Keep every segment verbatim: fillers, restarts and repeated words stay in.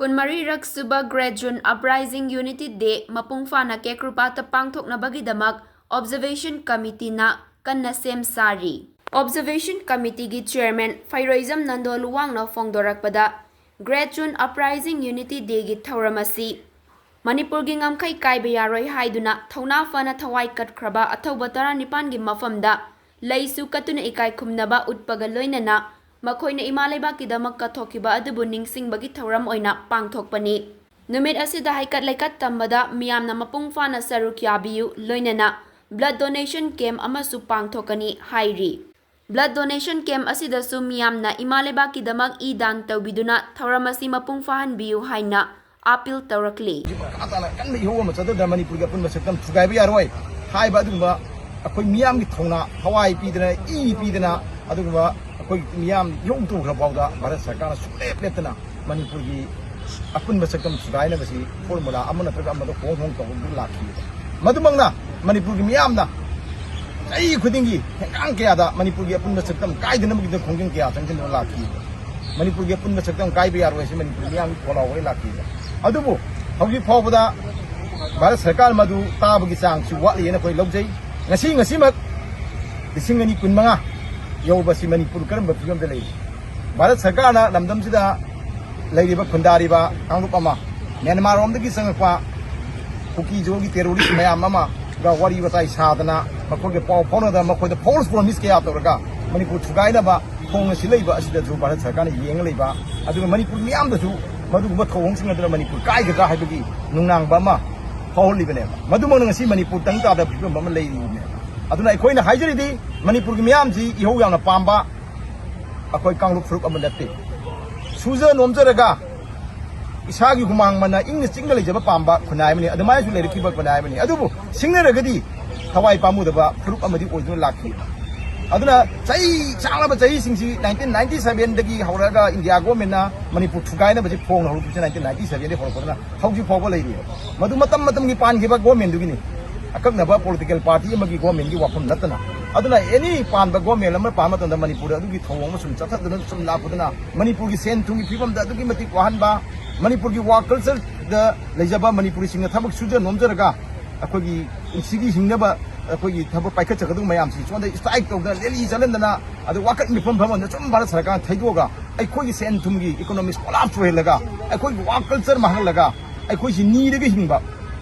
ꯀꯨꯟꯃꯔꯤꯔꯛ ꯁꯨꯕ Great June Uprising Unity Day ꯃꯄꯨꯡ ꯐꯥꯅ ꯀꯦꯀ꯭ꯔꯨꯄꯥꯠꯇ ꯄꯥꯡꯊꯣꯛꯅꯕꯒꯤꯗꯃꯛ Observation Committeeꯅ ꯀꯟꯅ ꯁꯦꯝ ꯁꯥꯔꯤ꯫ Observation Committeeꯒꯤ Chairman ꯐꯩꯔꯣꯏꯖꯝ Nando ꯂꯨꯋꯥꯡꯅ ꯐꯣꯡꯗꯣꯔꯛꯄꯗ, Great June Uprising Unity Dayꯒꯤ ꯊꯧꯔꯝ ꯑꯁꯤ ꯃꯅꯤꯄꯨꯔꯒꯤ ꯉꯝꯈꯩ ꯀꯥꯏꯕ ꯌꯥꯔꯣꯏ ꯍꯥꯏꯗꯨꯅ ꯊꯧꯅꯥ ꯐꯅ ꯊꯋꯥꯏ ꯀꯠꯈ꯭ꯔꯕ ꯑꯊꯧꯕ ꯇꯔꯥꯅꯤꯄꯥꯟꯒꯤ ꯃꯐꯝꯗ ꯂꯩꯁꯨ ꯀꯠꯇꯨꯅ ꯏꯀꯥꯏ ꯈꯨꯝꯅꯕ ꯎꯠꯄꯒ ꯂꯣꯏꯅꯅ ꯃꯈꯣꯏꯅ ꯏꯃꯥ ꯂꯩꯕꯥꯛꯀꯤꯗꯃꯛ ꯀꯠꯊꯣꯛꯈꯤꯕ ꯑꯗꯨꯕꯨ ꯅꯤꯡꯁꯤꯡꯕꯒꯤ ꯊꯧꯔꯝ ꯑꯣꯏꯅ ꯄꯥꯡꯊꯣꯛꯄꯅꯤ꯫ ꯅꯨꯃꯤꯠ ꯑꯁꯤꯗ ꯍꯩꯀꯠ ꯂꯩꯀꯠ ꯇꯝꯕꯗ ꯃꯤꯌꯥꯝꯅ ꯃꯄꯨꯡ ꯐꯥꯅ ꯁꯔꯨꯛ ꯌꯥꯕꯤꯌꯨ, ꯂꯣꯏꯅꯅ blood donation camp ꯑꯃꯁꯨ ꯄꯥꯡꯊꯣꯛꯀꯅꯤ ꯍꯥꯏꯔꯤ꯫ Blood donation camp ꯑꯁꯤꯗꯁꯨ ꯃꯤꯌꯥꯝꯅ ꯏꯃꯥ ꯂꯩꯕꯥꯛꯀꯤꯗꯃꯛ ꯏ ꯗꯥꯟ ꯇꯧꯕꯤꯗꯨꯅ ꯊꯧꯔꯝ ꯑꯁꯤ ꯃꯄꯨꯡ ꯐꯥꯍꯟꯕꯤꯌꯨ ꯍꯥꯏꯅ appeal ꯇꯧꯔꯛꯂꯤ꯫ ꯃꯈꯥ ꯇꯥꯅ ꯑꯀꯟꯕ ꯏꯍꯧ ꯑꯃ ꯆꯠꯊꯗꯅ ꯃꯅꯤꯄꯨꯔꯒꯤ ꯑꯄꯨꯟꯕ ꯁꯛꯇꯝ ꯊꯨꯒꯥꯏꯕ ꯌꯥꯔꯣꯏ ꯍꯥꯏꯕ ꯑꯗꯨꯒꯨꯝꯕ ꯑꯩꯈꯣꯏ ꯃꯤꯌꯥꯝꯒꯤ ꯊꯧꯅꯥ, ꯊꯋꯥꯏ ꯄꯤꯗꯅ, ꯏ ꯄꯤꯗꯅ, ꯑꯗꯨꯒꯨꯝꯕ ꯑꯩꯈꯣꯏ ꯃꯤꯌꯥꯝ ꯏꯍꯧ ꯇꯧꯈ꯭ꯔ ꯐꯥꯎꯗ ꯚꯥꯔꯠ ꯁꯔꯀꯥꯔꯅ ꯁꯨꯡꯂꯦꯞ ꯂꯦꯞꯇꯅ ꯃꯅꯤꯄꯨꯔꯒꯤ ꯑꯄꯨꯟꯕ ꯁꯛꯇꯝ ꯊꯨꯒꯥꯏꯅꯕꯁꯤ formula ꯑꯃ ꯅꯠꯇ꯭ꯔꯒ ꯑꯃꯗ ꯍꯣꯡ ꯍꯣꯡ ꯇꯧꯗꯨꯅ ꯂꯥꯛꯈꯤꯕ꯫ ꯃꯗꯨꯃꯛꯅ ꯃꯅꯤꯄꯨꯔꯒꯤ ꯃꯤꯌꯥꯝꯅ ꯆꯍꯤ ꯈꯨꯗꯤꯡꯒꯤ ꯍꯦꯟꯖꯥꯡ ꯀꯌꯥꯗ ꯃꯅꯤꯄꯨꯔꯒꯤ ꯑꯄꯨꯟꯕ ꯁꯛꯇꯝ ꯀꯥꯏꯗꯅꯕꯒꯤꯗꯃꯛ ꯈꯣꯡꯖꯪ ꯀꯌꯥ ꯆꯪꯁꯤꯟꯗꯨꯅ ꯂꯥꯛꯈꯤꯕ꯫ ꯃꯅꯤꯄꯨꯔꯒꯤ ꯑꯄꯨꯟꯕ ꯁꯛꯇꯝ ꯀꯥꯏꯕ ꯌꯥꯔꯣꯏ ꯍꯥꯏꯁꯤ ꯃꯅꯤꯄꯨꯔꯒꯤ ꯃꯤꯌꯥꯝꯒꯤ ꯈꯣꯜꯂꯥꯎ ꯑꯣꯏꯅ ꯂꯥꯛꯈꯤꯕ꯫ ꯑꯗꯨꯕꯨ ꯍꯧꯖꯤꯛ ꯐꯥꯎꯕꯗ ꯚꯥꯔꯠ ꯁꯔꯀꯥꯔ ꯃꯗꯨ ꯇꯥꯕꯒꯤ ꯆꯥꯡꯁꯤ ꯋꯥꯠꯂꯤ ꯍꯥꯏꯅ ꯑꯩꯈꯣꯏ ꯂꯧꯖꯩ꯫ ꯉꯁꯤ, ꯉꯁꯤꯃꯛ ꯂꯤꯁꯤꯡ ꯑꯅꯤ ꯀꯨꯟꯃꯉꯥ ꯌꯧꯕꯁꯤ ꯃꯅꯤꯄꯨꯔ ꯀꯔꯝꯕ ꯐꯤꯕꯝꯗ ꯂꯩꯔꯤ? ꯚꯥꯔꯠ ꯁꯔꯀꯥꯔꯅ ꯂꯝꯗꯝꯁꯤꯗ ꯂꯩꯔꯤꯕ ꯈꯨꯟꯗꯥꯔꯤꯕ ꯀꯥꯡꯂꯨꯞ ꯑꯃ, ꯃ꯭ꯌꯥꯟꯃꯥꯔ ꯔꯣꯝꯗꯒꯤ ꯆꯪꯉꯛꯄ ꯀꯨꯀꯤꯖꯣꯒꯤ terrorist ꯃꯌꯥꯝ ꯑꯃꯒ ꯋꯥꯔꯤ ꯋꯥꯇꯥꯏ ꯁꯥꯗꯅ, ꯃꯈꯣꯏꯒ ꯄꯥꯎ ꯐꯥꯎꯅꯗꯅ, ꯃꯈꯣꯏꯗ false promise ꯀꯌꯥ ꯇꯧꯔꯒ ꯃꯅꯤꯄꯨꯔ ꯊꯨꯒꯥꯏꯅꯕ ꯈꯣꯡꯅ ꯁꯤꯜꯂꯛꯏꯕ ꯑꯁꯤꯗꯁꯨ ꯚꯥꯔꯠ ꯁꯔꯀꯥꯔꯅ ꯌꯦꯡꯉ ꯂꯩꯕ, ꯑꯗꯨꯒ ꯃꯅꯤꯄꯨꯔ ꯃꯤꯌꯥꯝꯗꯁꯨ ꯃꯗꯨꯒꯨꯝꯕ ꯊꯧꯑꯣꯡꯁꯤꯡ ꯑꯗꯨꯅ ꯃꯅꯤꯄꯨꯔ ꯀꯥꯏꯒꯗ꯭ꯔꯥ ꯍꯥꯏꯕꯒꯤ ꯅꯨꯡꯅꯥꯡꯕ ꯑꯃ ꯐꯥꯎꯍꯜꯂꯤꯕꯅꯦꯕ꯫ ꯃꯗꯨꯃꯛꯅ ꯉꯁꯤ ꯃꯅꯤꯄꯨꯔ ꯇꯪ ꯇꯥꯗꯕ ꯐꯤꯕꯝ ꯑꯃ ꯂꯩꯔꯤꯕꯅꯦꯕ꯫ ꯑꯗꯨꯅ ꯑꯩꯈꯣꯏꯅ ꯍꯥꯏꯖꯔꯤꯗꯤ, ꯃꯅꯤꯄꯨꯔꯒꯤ ꯃꯤꯌꯥꯝꯁꯤ ꯏꯍꯧ ꯌꯥꯝꯅ ꯄꯥꯝꯕ ꯑꯩꯈꯣꯏ ꯀꯥꯡꯂꯨꯞ ꯐꯨꯔꯨꯞ ꯑꯃ ꯅꯠꯇꯦ꯫ ꯁꯨꯖ ꯅꯣꯝꯖꯔꯒ ꯏꯁꯥꯒꯤ ꯍꯨꯃꯥꯡ ꯃꯅ ꯏꯪꯅ ꯆꯤꯛꯅ ꯂꯩꯖꯕ ꯄꯥꯝꯕ ꯈꯨꯟꯅꯥꯏ ꯑꯃꯅꯤ, ꯑꯗꯨꯃꯥꯏꯅꯁꯨ ꯂꯩꯔꯛꯈꯤꯕ ꯈꯨꯟꯅꯥꯏ ꯑꯃꯅꯤ꯫ ꯑꯗꯨꯕꯨ ꯁꯤꯡꯅꯔꯒꯗꯤ ꯊꯋꯥꯏ ꯄꯥꯝꯃꯨꯗꯕ ꯐꯨꯔꯨꯞ ꯑꯃꯗꯤ ꯑꯣꯏꯗꯨꯅ ꯂꯥꯛꯈꯤ꯫ ꯑꯗꯨꯅ ꯆꯍꯤ ꯁꯥꯡꯂꯕ ꯆꯍꯤꯁꯤꯡꯁꯤ nineteen ninety sevenꯗꯒꯤ ꯍꯧꯔꯒ ꯏꯟꯗꯤꯌꯥ ꯒꯣꯔꯃꯦꯟꯅ ꯃꯅꯤꯄꯨꯔ ꯊꯨꯒꯥꯏꯅꯕꯁꯤ ꯐꯣꯡꯅ ꯍꯧꯔꯛꯄꯁꯤ nineteen ninety sevenꯗꯒꯤ ꯍꯧꯔꯛꯄꯗꯨꯅ ꯍꯧꯖꯤꯛ ꯐꯥꯎꯕ ꯂꯩꯔꯤ꯫ ꯃꯗꯨ ꯃꯇꯝ ꯃꯇꯝꯒꯤ ꯄꯥꯟꯈꯤꯕ ꯒꯣꯔꯃꯦꯟꯗꯨꯒꯤꯅꯤ꯫ ꯑꯀꯛꯅꯕ political party ꯑꯃꯒꯤ ꯒꯣꯔꯃꯦꯟꯒꯤ ꯋꯥꯐꯝ ꯅꯠꯇꯅ꯫ ꯑꯗꯨꯅ any ꯄꯥꯟꯕ ꯒꯣꯔꯃꯦꯟ ꯑꯃ ꯄꯥꯟꯕ ꯃꯇꯝꯗ ꯃꯅꯤꯄꯨꯔꯗ ꯑꯗꯨꯒꯤ ꯊꯧꯑꯣꯡ ꯑꯃ ꯁꯨꯝ ꯆꯠꯊꯗꯨꯅ ꯁꯨꯝ ꯂꯥꯛꯄꯗꯨꯅ ꯃꯅꯤꯄꯨꯔꯒꯤ ꯁꯦꯟ ꯊꯨꯝꯒꯤ ꯐꯤꯕꯝꯗ ꯑꯗꯨꯛꯀꯤ ꯃꯇꯤꯛ ꯋꯥꯍꯟꯕ, ꯃꯅꯤꯄꯨꯔꯒꯤ ꯋꯥꯔꯛ ꯀꯜꯆꯔꯗ ꯂꯩꯖꯕ ꯃꯅꯤꯄꯨꯔꯤꯁꯤꯡꯅ ꯊꯕꯛ ꯁꯨꯖ ꯅꯣꯝꯖꯔꯒ ꯑꯩꯈꯣꯏꯒꯤ ꯄꯨꯟꯁꯤꯒꯤ ꯍꯤꯡꯅꯕ ꯑꯩꯈꯣꯏꯒꯤ ꯊꯕꯛ ꯄꯥꯏꯈꯠꯆꯒꯗꯧꯕ ꯃꯌꯥꯝꯁꯤ ꯁꯣꯝꯗ ꯁ꯭ꯇ꯭ꯔꯥꯏꯛ ꯇꯧꯗꯅ, ꯔꯦꯂꯤ ꯆꯠꯍꯟꯗꯅ, ꯑꯗ ꯋꯥꯀꯠ ꯃꯤꯐꯝ ꯐꯝꯍꯟꯗꯅ ꯁꯨꯝ ꯚꯥꯔꯠ ꯁꯔꯀꯥꯔꯅ ꯊꯩꯗꯣꯛꯑꯒ ꯑꯩꯈꯣꯏꯒꯤ ꯁꯦꯟ ꯊꯨꯝꯒꯤ ꯏꯀꯣꯅꯣꯃꯤꯛꯁ ꯀꯣꯂꯥꯞꯁ ꯑꯣꯏꯍꯜꯂꯒ ꯑꯩꯈꯣꯏꯒꯤ ꯋꯥꯔꯛ ꯀꯜꯆꯔ ꯃꯥꯡꯍꯜꯂꯒ ꯑꯩꯈꯣꯏꯁꯤ ꯅꯤꯔꯒ ꯍꯤꯡꯕ,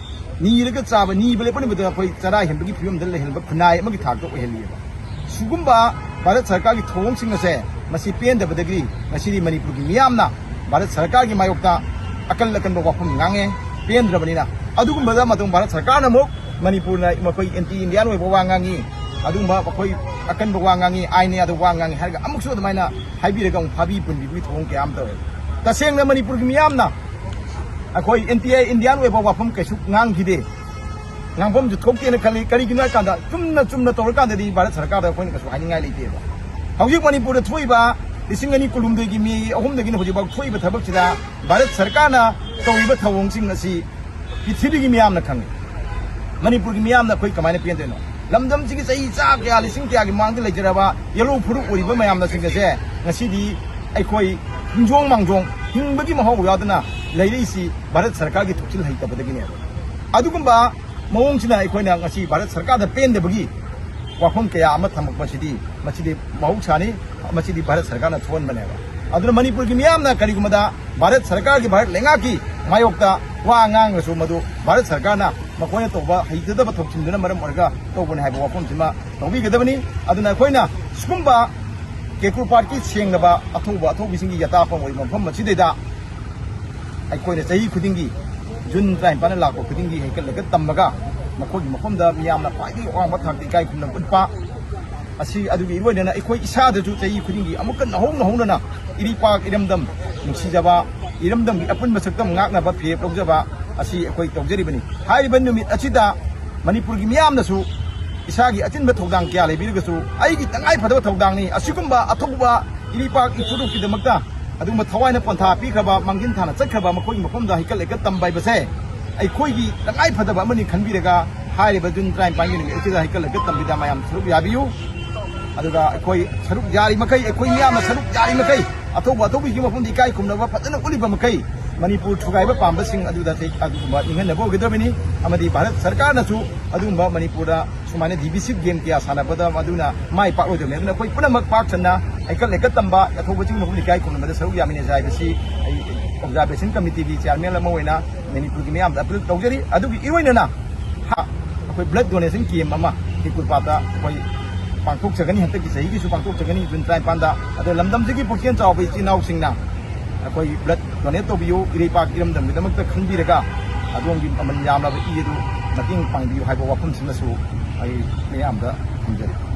ꯅꯤꯔꯒ ꯆꯥꯕ, ꯅꯤꯕ ꯂꯦꯞꯄ ꯅꯨꯃꯤꯠꯇ ꯑꯩꯈꯣꯏ ꯆꯔꯥ ꯍꯦꯟꯕꯒꯤ ꯐꯤꯕꯝꯗ ꯂꯩꯍꯟꯕ ꯈꯨꯟꯅꯥꯏ ꯑꯃꯒꯤ ꯊꯥꯛꯇ ꯑꯣꯏꯍꯜꯂꯤꯑꯕ꯫ ꯁꯤꯒꯨꯝꯕ ꯚꯥꯔꯠ ꯁꯔꯀꯥꯔꯒꯤ ꯊꯧꯑꯣꯡꯁꯤꯡ ꯑꯁꯦ ꯃꯁꯤ ꯄꯦꯟꯗꯕꯗꯒꯤ ꯉꯁꯤꯗꯤ ꯃꯅꯤꯄꯨꯔꯒꯤ ꯃꯤꯌꯥꯝꯅ ꯚꯥꯔꯠ ꯁꯔꯀꯥꯔꯒꯤ ꯃꯥꯌꯣꯛꯇ ꯑꯀꯜ ꯑꯀꯟꯕ ꯋꯥꯐꯝ ꯉꯥꯡꯉꯦ, ꯄꯦꯟꯗ꯭ꯔꯕꯅꯤꯅ꯫ ꯑꯗꯨꯒꯨꯝꯕꯗ ꯃꯇꯨꯡ ꯚꯥꯔꯠ ꯁꯔꯀꯥꯔꯅ ꯑꯃꯨꯛ ꯃꯅꯤꯄꯨꯔꯅ ꯃꯈꯣꯏ ꯑꯦꯟꯇꯤ ꯏꯟꯗꯤꯌꯥꯟ ꯑꯣꯏꯕ ꯋꯥ ꯉꯥꯡꯉꯤ, ꯑꯗꯨꯒꯨꯝꯕ ꯃꯈꯣꯏ ꯑꯀꯟꯕ ꯋꯥ ꯉꯥꯡꯉꯤ, ꯑꯥꯏꯟ ꯌꯥꯗꯕ ꯋꯥ ꯉꯥꯡꯉꯤ ꯍꯥꯏꯔꯒ ꯑꯃꯨꯛꯁꯨ ꯑꯗꯨꯃꯥꯏꯅ ꯍꯥꯏꯕꯤꯔꯒ ꯑꯃꯨꯛ ꯐꯥꯕꯤ ꯄꯨꯟꯕꯤꯕꯒꯤ ꯊꯧꯑꯣꯡ ꯀꯌꯥ ꯑꯃ ꯇꯧꯋꯦ꯫ ꯇꯁꯦꯡꯅ ꯃꯅꯤꯄꯨꯔꯒꯤ ꯃꯤꯌꯥꯝꯅ ꯑꯩꯈꯣꯏ ꯑꯦꯟꯇꯤ ꯏꯟꯗꯤꯌꯥꯟ ꯑꯣꯏꯕ ꯋꯥꯐꯝ ꯀꯩꯁꯨ ꯉꯥꯡꯈꯤꯗꯦ꯫ ꯉꯥꯡꯐꯝꯁꯨ ꯊꯣꯛꯇꯦꯅ ꯈꯜꯂꯤ꯫ ꯀꯔꯤꯒꯤꯅꯣ ꯍꯥꯏ ꯀꯥꯟꯗ, ꯆꯨꯝꯅ ꯆꯨꯝꯅ ꯇꯧꯔꯀꯥꯟꯗꯗꯤ ꯚꯥꯔꯠ ꯁꯔꯀꯥꯔꯗ ꯑꯩꯈꯣꯏꯅ ꯀꯩꯁꯨ ꯍꯥꯏꯅꯤꯡꯉꯥꯏ ꯂꯩꯇꯦꯕ꯫ ꯍꯧꯖꯤꯛ ꯃꯅꯤꯄꯨꯔꯗ ꯊꯣꯛꯏꯕ ꯂꯤꯁꯤꯡ ꯑꯅꯤ ꯀꯨꯟꯍꯨꯝꯗꯣꯏꯒꯤ ꯃꯦ ꯑꯍꯨꯝꯗꯒꯤꯅ ꯍꯧꯖꯤꯛꯐꯥꯎ ꯊꯣꯛꯏꯕ ꯊꯕꯛꯁꯤꯗ ꯚꯥꯔꯠ ꯁꯔꯀꯥꯔꯅ ꯇꯧꯔꯤꯕ ꯊꯧꯑꯣꯡꯁꯤꯡ ꯑꯁꯤ ꯄ꯭ꯔꯤꯊꯤꯕꯤꯒꯤ ꯃꯤꯌꯥꯝꯅ ꯈꯪꯉꯤ꯫ ꯃꯅꯤꯄꯨꯔꯒꯤ ꯃꯤꯌꯥꯝꯅ ꯑꯩꯈꯣꯏ ꯀꯃꯥꯏꯅ ꯄꯦꯟꯗꯣꯏꯅꯣ? ꯂꯝꯗꯝꯁꯤꯒꯤ ꯆꯍꯤ ꯆꯥ ꯀꯌꯥ, ꯂꯤꯁꯤꯡ ꯀꯌꯥꯒꯤ ꯃꯃꯥꯡꯗ ꯂꯩꯖꯔꯕ ꯌꯦꯜꯍꯧ ꯐꯨꯔꯨꯞ ꯑꯣꯏꯔꯤꯕ ꯃꯌꯥꯝꯅ ꯁꯤꯡ ꯑꯁꯦ ꯉꯁꯤꯗꯤ ꯑꯩꯈꯣꯏ ꯍꯤꯡꯖꯣꯡ ꯃꯥꯡꯖꯣꯡ ꯍꯤꯡꯕꯒꯤ ꯃꯍꯥꯎ ꯌꯥꯎꯗꯅ ꯂꯩꯔꯛꯏꯁꯤ ꯚꯥꯔꯠ ꯁꯔꯀꯥꯔꯒꯤ ꯊꯣꯛꯆꯤꯜ ꯍꯩꯇꯕꯗꯒꯤꯅꯦꯕ꯫ ꯑꯗꯨꯒꯨꯝꯕ ꯃꯑꯣꯡꯁꯤꯅ ꯑꯩꯈꯣꯏꯅ ꯉꯁꯤ ꯚꯥꯔꯠ ꯁꯔꯀꯥꯔꯗ ꯄꯦꯟꯗꯕꯒꯤ ꯋꯥꯐꯝ ꯀꯌꯥ ꯑꯃ ꯊꯝꯃꯛꯄꯁꯤꯗꯤ ꯃꯁꯤꯗꯤ ꯃꯍꯧꯁꯥꯅꯤ, ꯃꯁꯤꯗꯤ ꯚꯥꯔꯠ ꯁꯔꯀꯥꯔꯅ ꯊꯣꯛꯍꯟꯕꯅꯦꯕ꯫ ꯑꯗꯨꯅ ꯃꯅꯤꯄꯨꯔꯒꯤ ꯃꯤꯌꯥꯝꯅ ꯀꯔꯤꯒꯨꯝꯕꯗ ꯚꯥꯔꯠ ꯁꯔꯀꯥꯔꯒꯤ, ꯚꯥꯔꯠ ꯂꯩꯉꯥꯛꯀꯤ ꯃꯥꯌꯣꯛꯇ ꯋꯥ ꯉꯥꯡꯂꯁꯨ ꯃꯗꯨ ꯚꯥꯔꯠ ꯁꯔꯀꯥꯔꯅ ꯃꯈꯣꯏꯅ ꯇꯧꯕ ꯍꯩꯖꯗꯕ ꯊꯧꯁꯤꯟꯗꯨꯅ ꯃꯔꯝ ꯑꯣꯏꯔꯒ ꯇꯧꯕꯅꯤ ꯍꯥꯏꯕ ꯋꯥꯐꯝꯁꯤꯃ ꯂꯧꯕꯤꯒꯗꯕꯅꯤ꯫ ꯑꯗꯨꯅ ꯑꯩꯈꯣꯏꯅ ꯁꯤꯒꯨꯝꯕ ꯀꯦꯀ꯭ꯔꯨ ꯄꯥꯠꯀꯤ ꯁꯦꯡꯂꯕ ꯑꯊꯧꯕ ꯑꯊꯧꯕꯤꯁꯤꯡꯒꯤ ꯌꯥꯇꯥꯐꯝ ꯑꯣꯏꯕ ꯃꯐꯝ ꯑꯁꯤꯗꯩꯗ ꯑꯩꯈꯣꯏꯅ ꯆꯍꯤ ꯈꯨꯗꯤꯡꯒꯤ ꯖꯨꯟ ꯇꯔꯥꯅꯤꯄꯥꯟꯗ ꯂꯥꯛꯄ ꯈꯨꯗꯤꯡꯒꯤ ꯍꯩꯀꯠ ꯂꯩꯀꯠ ꯇꯝꯃꯒ ꯃꯈꯣꯏꯒꯤ ꯃꯐꯝꯗ ꯃꯤꯌꯥꯝꯅ ꯈ꯭ꯋꯥꯏꯗꯒꯤ ꯑꯋꯥꯡꯕ ꯊꯥꯛꯇ ꯏꯀꯥꯏ ꯈꯨꯝꯅꯕ ꯎꯠꯄ ꯑꯁꯤ, ꯑꯗꯨꯒꯤ ꯏꯔꯣꯏꯅꯅ ꯑꯩꯈꯣꯏ ꯏꯁꯥꯗꯁꯨ ꯆꯍꯤ ꯈꯨꯗꯤꯡꯒꯤ ꯑꯃꯨꯛꯀ ꯅꯧꯍꯧ ꯅꯧꯍꯧꯅꯅ ꯏꯔꯤꯄꯥꯛ ꯏꯔꯝꯗꯝ ꯅꯨꯡꯁꯤꯖꯕ, ꯏꯔꯝꯗꯝꯒꯤ ꯑꯄꯨꯟꯕ ꯁꯛꯇꯝ ꯉꯥꯛꯅꯕ ꯐꯤꯔꯦꯞ ꯂꯧꯖꯕ ꯑꯁꯤ ꯑꯩꯈꯣꯏ ꯇꯧꯖꯔꯤꯕꯅꯤ꯫ ꯍꯥꯏꯔꯤꯕ ꯅꯨꯃꯤꯠ ꯑꯁꯤꯗ ꯃꯅꯤꯄꯨꯔꯒꯤ ꯃꯤꯌꯥꯝꯅꯁꯨ ꯏꯁꯥꯒꯤ ꯑꯆꯤꯟꯕ ꯊꯧꯗꯥꯡ ꯀꯌꯥ ꯂꯩꯕꯤꯔꯒꯁꯨ ꯑꯩꯒꯤ ꯇꯉꯥꯏ ꯐꯗꯕ ꯊꯧꯗꯥꯡꯅꯤ꯫ ꯑꯁꯤꯒꯨꯝꯕ ꯑꯊꯧꯕ ꯏꯔꯤꯄꯥꯛ ꯏꯄꯨꯔꯨꯞꯀꯤꯗꯃꯛꯇ ꯑꯗꯨꯒꯨꯝꯕ ꯊꯋꯥꯏꯅ ꯄꯣꯟꯊꯥ ꯄꯤꯈ꯭ꯔꯕ, ꯃꯥꯡꯖꯤꯟ ꯊꯥꯅ ꯆꯠꯈ꯭ꯔꯕ ꯃꯈꯣꯏꯒꯤ ꯃꯐꯝꯗ ꯍꯩꯀꯠ ꯂꯩꯀꯠ ꯇꯝꯕ ꯍꯥꯏꯕꯁꯦ ꯑꯩꯈꯣꯏꯒꯤ ꯇꯉꯥꯏ ꯐꯗꯕ ꯑꯃꯅꯤ ꯈꯟꯕꯤꯔꯒ ꯍꯥꯏꯔꯤꯕ ꯖꯨꯟ ꯇꯔꯥꯅꯤꯄꯥꯟꯒꯤ ꯅꯨꯃꯤꯠ ꯑꯁꯤꯗ ꯍꯩꯀꯠ ꯂꯩꯀꯠ ꯇꯝꯕꯤꯗ ꯃꯌꯥꯝ ꯁꯔꯨꯛ ꯌꯥꯕꯤꯌꯨ꯫ ꯑꯗꯨꯒ ꯑꯩꯈꯣꯏ ꯁꯔꯨꯛ ꯌꯥꯔꯤ ꯃꯈꯩ, ꯑꯩꯈꯣꯏ ꯃꯤꯌꯥꯝꯅ ꯁꯔꯨꯛ ꯌꯥꯔꯤ ꯃꯈꯩ, ꯑꯊꯧꯕ ꯑꯊꯧꯕꯤꯒꯤ ꯃꯐꯝꯗ ꯏꯀꯥꯏ ꯈꯨꯝꯅꯕ ꯐꯖꯅ ꯎꯠꯂꯤꯕ ꯃꯈꯩ, ꯃꯅꯤꯄꯨꯔ ꯊꯨꯒꯥꯏꯕ ꯄꯥꯝꯕꯁꯤꯡ ꯑꯗꯨꯗ ꯊꯦ-, ꯑꯗꯨꯒꯨꯝꯕ ꯅꯤꯡꯍꯟꯅꯕ ꯑꯣꯏꯒꯗꯕꯅꯤ꯫ ꯑꯃꯗꯤ ꯚꯥꯔꯠ ꯁꯔꯀꯥꯔꯅꯁꯨ ꯑꯗꯨꯒꯨꯝꯕ ꯃꯅꯤꯄꯨꯔꯗ ꯁꯨꯃꯥꯏꯅ divisive game ꯀꯌꯥ ꯁꯥꯟꯅꯕꯗ ꯃꯗꯨꯅ ꯃꯥꯏ ꯄꯥꯛꯂꯣꯏꯗꯕꯅꯤ꯫ ꯑꯗꯨꯅ ꯑꯩꯈꯣꯏ ꯄꯨꯝꯅꯃꯛ ꯄꯥꯛ ꯁꯟꯅ ꯍꯩꯀꯠ ꯂꯩꯀꯠ ꯇꯝꯕ, ꯌꯥꯊꯣꯛꯄ ꯆꯤꯡ ꯃꯐꯝ ꯂꯩꯀꯥꯏ ꯈꯨꯟꯒꯨꯝꯕꯗ ꯁꯔꯨꯛ ꯌꯥꯃꯤꯟꯅꯖꯩ ꯍꯥꯏꯕꯁꯤ ꯑꯩ observation committeeꯒꯤ chairman ꯑꯃ ꯑꯣꯏꯅ ꯃꯅꯤꯄꯨꯔꯒꯤ ꯃꯤꯌꯥꯝꯗ appeal ꯇꯧꯖꯔꯤ꯫ ꯑꯗꯨꯒꯤ ꯏꯔꯣꯏꯅꯅ ꯍꯥ-, ꯑꯩꯈꯣꯏ blood donation camp ꯑꯃ ꯇꯦꯡꯀꯨꯜꯄꯥꯠꯇ ꯑꯩꯈꯣꯏ ꯄꯥꯡꯊꯣꯛꯆꯒꯅꯤ, ꯍꯟꯗꯛꯀꯤ ꯆꯍꯤꯒꯤꯁꯨ ꯄꯥꯡꯊꯣꯛꯆꯒꯅꯤ, June ꯇꯔꯥꯅꯤꯄꯥꯟꯗ꯫ ꯑꯗꯣ ꯂꯝꯗꯝꯁꯤꯒꯤ ꯄꯨꯛꯆꯦꯜ ꯆꯥꯎꯕ ꯏꯆꯤꯜ ꯏꯅꯥꯎꯁꯤꯡꯅ ꯑꯩꯈꯣꯏ blood donate ꯇꯧꯕꯤꯌꯨ, ꯏꯔꯩꯄꯥꯛ ꯏꯔꯝꯗꯝꯒꯤꯗꯃꯛꯇ ꯈꯟꯕꯤꯔꯒ ꯑꯗꯣꯝꯒꯤ ꯃꯃꯜ ꯌꯥꯝꯂꯕ ꯏ ꯑꯗꯨ ꯃꯇꯦꯡ ꯄꯥꯡꯕꯤꯌꯨ ꯍꯥꯏꯕ ꯋꯥꯐꯝꯁꯤꯃꯁꯨ ꯑꯩ ꯃꯤꯌꯥꯝꯗ ꯊꯝꯖꯔꯤ꯫